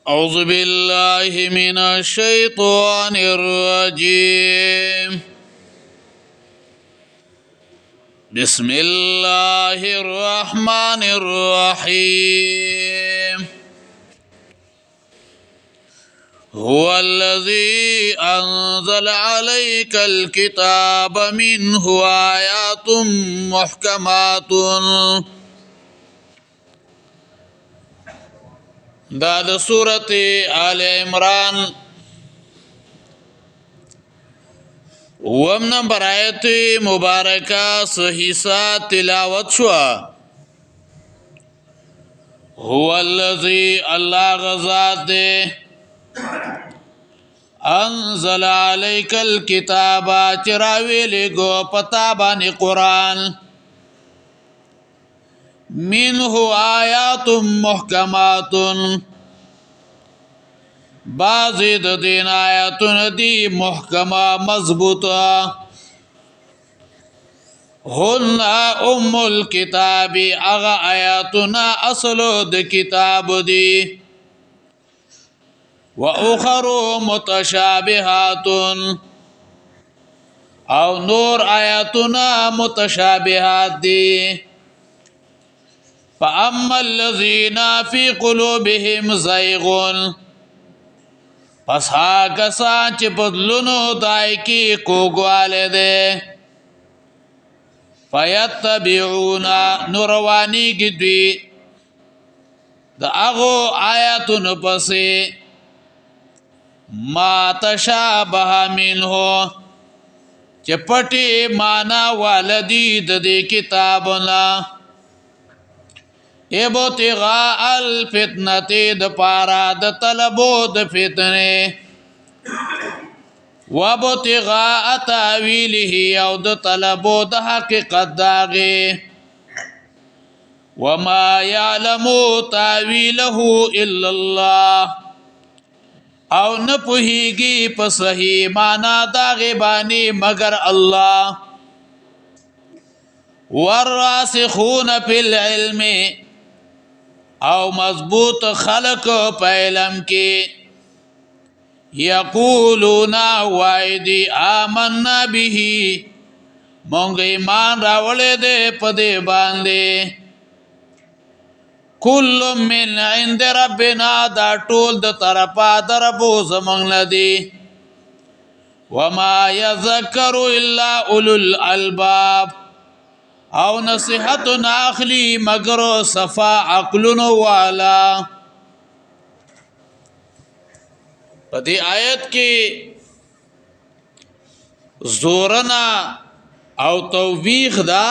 أعوذ بالله من الشيطان الرجيم. بسم الله الرحمن الرحيم. هو الذي أنزل عليك الكتاب منه آيات محكمات. دا د سورت آل عمران وم نمبر آیت مبارکه صحیحه تلاوت شو. هو الذی الله غزاد ده انزل علیک الكتاب چراوی لګو پتا باندې قران، منه آیات محکمات، بعضی د دین آیاتونه دی محکمه مضبوطه، هن ام الكتاب اغه آیاتونه اصل د کتاب دی، واخر متشابهات او نور آیاتونه متشابهات دی. فاما الذين في قلوبهم زيغ، پس هغه کسان چې په زړونو دای کې کوږوالی دی، فیتبعون نو روانېږي دوی د هغو آیاتونو پسې ما تشابه منه چې پټې معنا والدي د دې کتابونه، ابتغاء الفتنة د پارا د طلبو د فتنې، وابتغاء تاویله او د طلبو د حقیقت داغې، وما يعلم تاویله الا الله او نه پوهیږي په صحیح معنا داغې باندې مګر الله. والراسخون فی العلم او مضبوط خلق په علم کې، یقولون وایدی آمنا به مونږ ایمان راوړی دی په دې باندې، کل من عند ربنا دا ټول د طرفه د ربو زمونږ نه دی، وما یذکر الا اولو الالباب او نصیحت ناخلی مگر صفا عقلونو والا. په دې آیت کې زورنا او توبیخ دا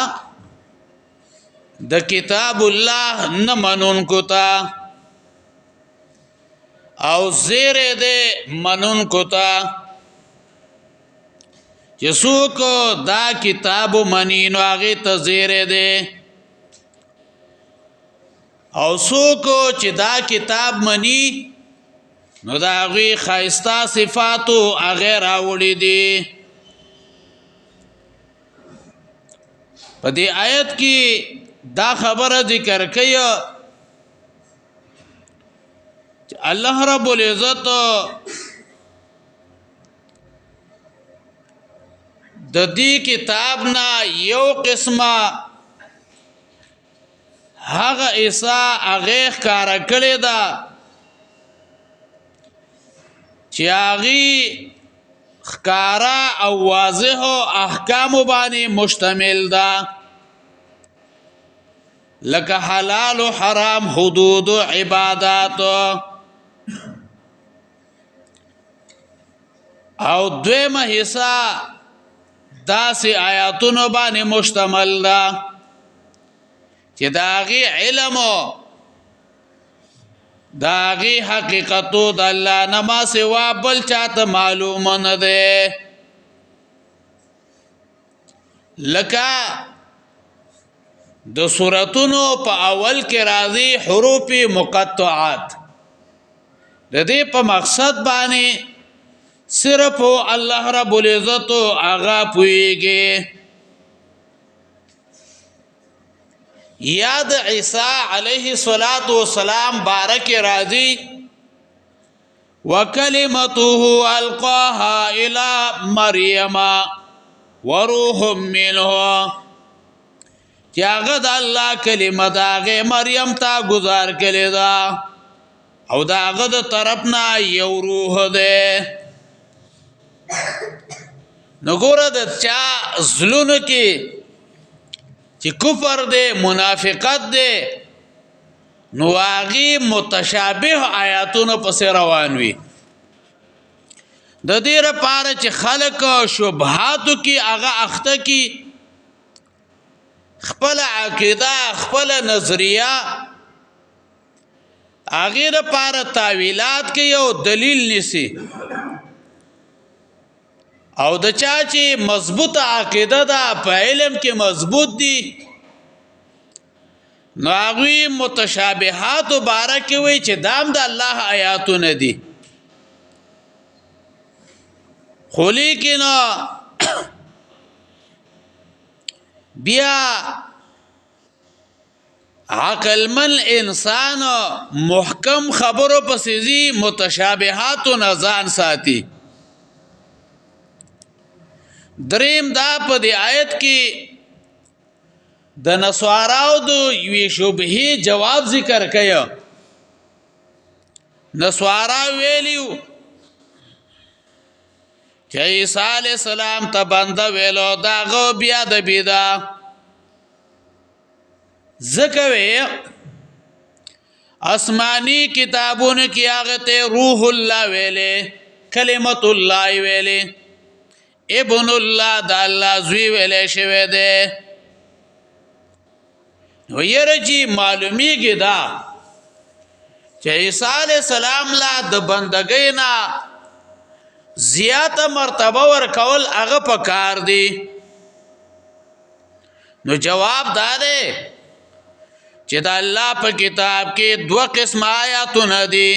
د کتاب الله نه منونکو ته او زیر دې منونکو ته چې څوک دا کتاب مني نو هغې ته زیری دی، او څوک چې دا کتاب مني نو د هغوی ښایسته صفاتو هغې راوړي دي. په دې آیت کې دا خبره ذکر کوي چې الله رب العزت د دې کتاب نه یو قسمه هغه عیسی هغې ښکاره کړې ده چې هغې ښکاره او واضحو احکامو باندې مشتمل ده، لکه حلال و حرام، حدود و عبادات. او دویمه حصه داسې آیاتونو باندې مشتمل ده چې د هغې علم د هغې حقیقتو د الله نه ما سوا بل چاته معلوم نه دی، لکه د سورتونو په اول کې راځي حروف مقطعات، د دې په مقصد باندې صرف الله رب العزت هغه پوهیږي. یا د عیسی علیه الصلاۃ والسلام بارک راځي وکلمته القاها الى مریم وروح منه، چې هغه د الله کلمه د هغې مریم ته ګزار کړې ده او د هغه د طرف نه یو روح دی. نو ګوره د چا زړونو کې چې کفر دی، منافقت دی، نو هغې متشابه آیاتونو پسې روان وي. د دې لپاره چې خلک شبهاتو کې هغه اخته کی، خپل عقیده، خپل نظریه هغې لپاره تاویلات کوي او دلیل نیسي. او د چا چې مضبوطه عقیده ده، په علم کې مضبوط دي، نو هغوی متشابهاتو باره کې وایي چې دا هم د الله آیاتونه دي، خو لیکن بیا عقلمن انسان محکم خبرو پسې ځي، متشابهاتو نه ځان ساتي. دریم دا په دې آیت کې د نصاراو د یوې شبهې جواب ذکر کړي. نصارا ویلیو چې عیسی علیه السلام ته بنده ویلو، داغه بیا د بيدا ځکه وی آسمانی کتابونو کې هغه ته روح الله ویلې، کلمت الله ویلې، ابن الله د الله زوی ویلې شوی دی. نو یره چې معلومیږي دا چې عیسی علیه السلام لا د بندګۍ نه زیاته مرتبه ورکول هغه په کار دی. نو جواب دا دی چې د الله په کتاب کې دوه قسم آیاتونه دي،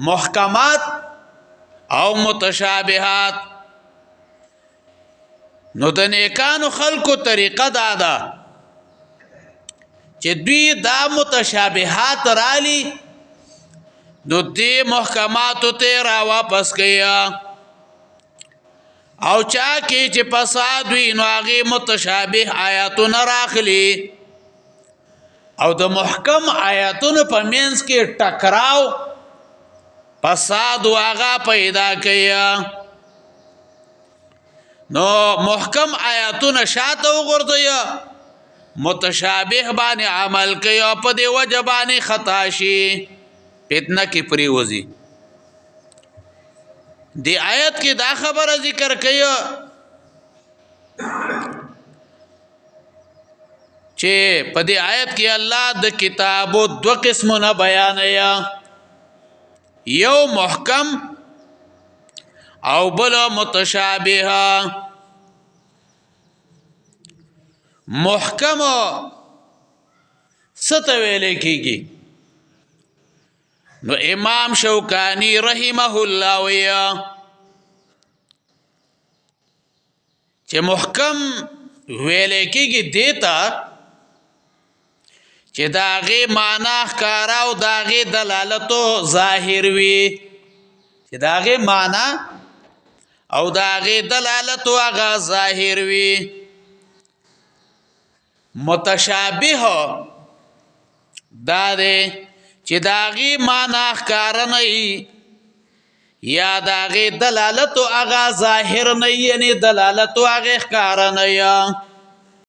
محکمات او متشابهات. نو د نیکانو خلکو طریقه دا ده چې دوی دا متشابهات رالی، نو دې محکماتو ته را واپس کوي، او چا کې چې فساد وي نو هغې متشابه آیاتونه راخلي، او د محکم آیاتونو په منځ کې ټکراو فساد هغه پیدا کوي. نو محکم آیاتونه شاته وغورځوي، متشابه باندې عمل کوي او په دې وجه باندې خطا شي، فتنه کې پریوځي. دی آیت کې دا خبره ذکر کوي چې په دې آیت کې الله د کتابو دوه قسمونه بیانوي، یو محکم او بل متشابه. محکم څه ته ویل کېږي؟ نو امام شوکانی رحمه الله ویا چې محکم ویل کېږي دیتا چې د هغې معنا ښکاره او د هغې دلالتو ظاهر وي، چې د هغې معنا او د هغې دلالتو هغه ظاهر وي. متشابه دا دی چې د هغې معنا ښکاره نه وي یا د هغې دلالتو هغه ظاهر نه وي، یعنې دلالتو هغې ښکاره نه وي.